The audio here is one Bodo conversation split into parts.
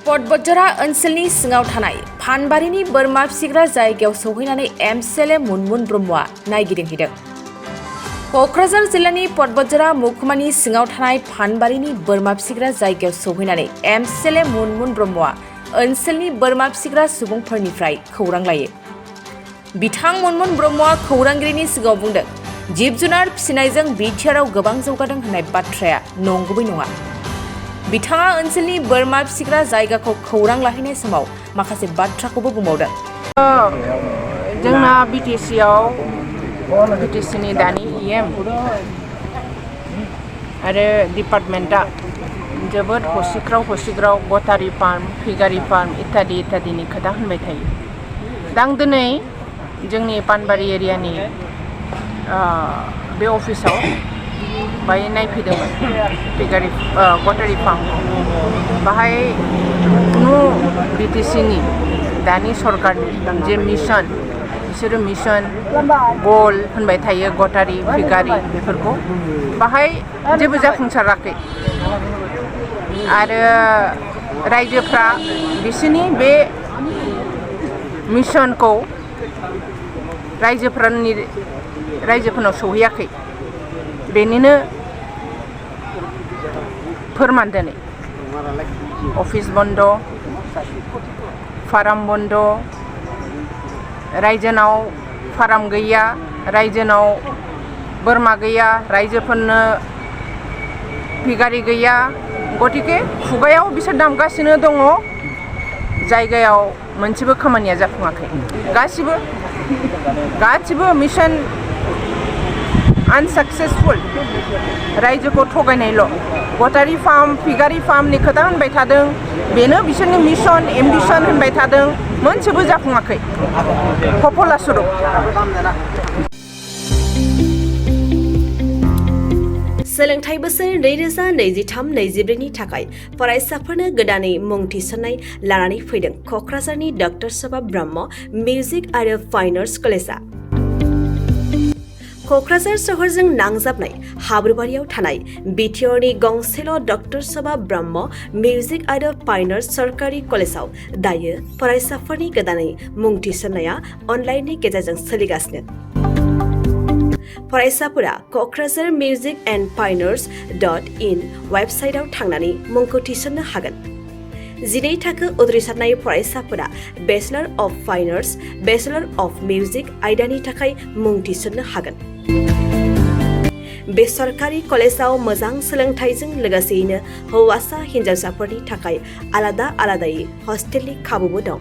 बतझरा ओनसोलनि सिङाव थानाय फानबारिनि बोरमा फिसिग्रा जायगायाव सौहैनानै Mcla मुनमुन ब्रह्मआ नायगिदिंहैदों। क'क्राझार जिल्लानि बतझरा महकुमानि सिङाव थानाय फानबारिनि बोरमा फिसिग्रा जायगायाव सौहैनानै Mcla मुनमुन ब्रह्मआ ओनसोलनि बोरमा फिसिग्रा सुबुंफोरनिफ्राय खौरां लायो। बिथां मुनमुन ब्रह्मआ खौरांगिरिनि सिगाङाव बुंदों, जिब-जुनार फिसिनायजों बिटिआरआव गोबां जौगादों होननाय बाथ्राया नंगुबै नङा। बिथाङा ओनसोलनि बोरमा फिसिग्रा जायगाखौ खौरां लाहैनाय समाव माखासे बाथ्राखौबो बुंबावदों। जोंना बिटिसिनि दानि EM आरो डिपार्टमेन्टआ जोबोद हसिग्राव गटारि फार्म, फिगारि फार्म इत्यादिनि खोथा होनबाय थायो। दा आं दिनै जोंनि पानबारि एरियानि बे अफिसाव बाय नायफैदोंमोन गटारि फार्म। बाहाय बिटिसिनि दानि सरकारनि जे मिशन, बिसोरो मिशन गल होनबाय थायो गटारि फिगारि बेफोरखौ बाहाय जेबो जाफुंसाराखै। आरो रायजोफ्रा बिसोरनि बे मिशनखौ रायजोफोरनाव सौहैयाखै। बेनिनो फोरमान दिनै अफिस बन्द, फार्म बन्द, रायजोनाव फार्म गैया, रायजोनाव बोरमा गैया, रायजोफोरनो फिगारि गैया। गतिके खुगायाव बिसोर दामगासिनो दङ, जायगायाव मोनसेबो खामानिया जाफुङाखै। गासिबो मिशन आनसाक्सेसफुल, रायजोखौ थगायनायल'। गटारि फार्म, फिगारि फार्मनि खोथा होनबाय थादों, बेनो बिसोरनि मिशन एम्बिशन होनबाय थादों, मोनसेबो जाफुङाखै। फफला सुरुप। सोलोंथाइ बोसोर 2023-24 नि थाखाय फरायसाफोरनो गोदानै मुं थिसननाय लानानै फैदों क'क्राझारनि डक्टर सभा ब्रह्म मिउजिक आरो फाइन आर्ट्स कलेजआ। क'क्राझार सहरजों नांजाबनाय हाब्रुबारियाव थानाय बिटिआरनि गंसेल' डक्टर सभा ब्रह्म मिउजिक आरो फाइन आर्ट्स सरकारि कलेजआव दायो फरायसाफोरनि गोदानै मुं थिसननाया अनलाइननि गेजेरजों सोलिगासिनो। फरायसाफोरा क'क्राझार मिउजिक एन्ड फाइन आर्ट्स.in वेबसाइटआव थांनानै मुंखौ थिसननो हागोन। 12 थाखो उथ्रिसारनाय फरायसाफोरा bachelor of fine arts, bachelor of music आयदानि थाखाय मुं थिसननो हागोन। बे सरकारि कलेजाव मोजां सोलोंथाइजों लोगोसेयैनो हौवासा हिन्जावसाफोरनि थाखाय आलादायै हस्टेलनि खाबुबो दं।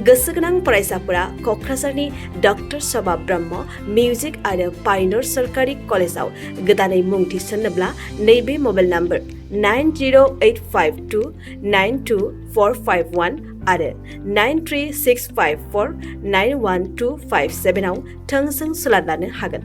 गोसो गोनां फरायसाफोरा क'क्राझारनि डक्टर सभा ब्रह्म मिउजिक आरो फाइन आर्ट्स सरकारि कलेजाव गोदानै मुं थिसन्नोब्ला नैबे मबाइल नम्बर 9085292451 आरो 9365491257 आव थोंजों सुलाद लानो हागोन।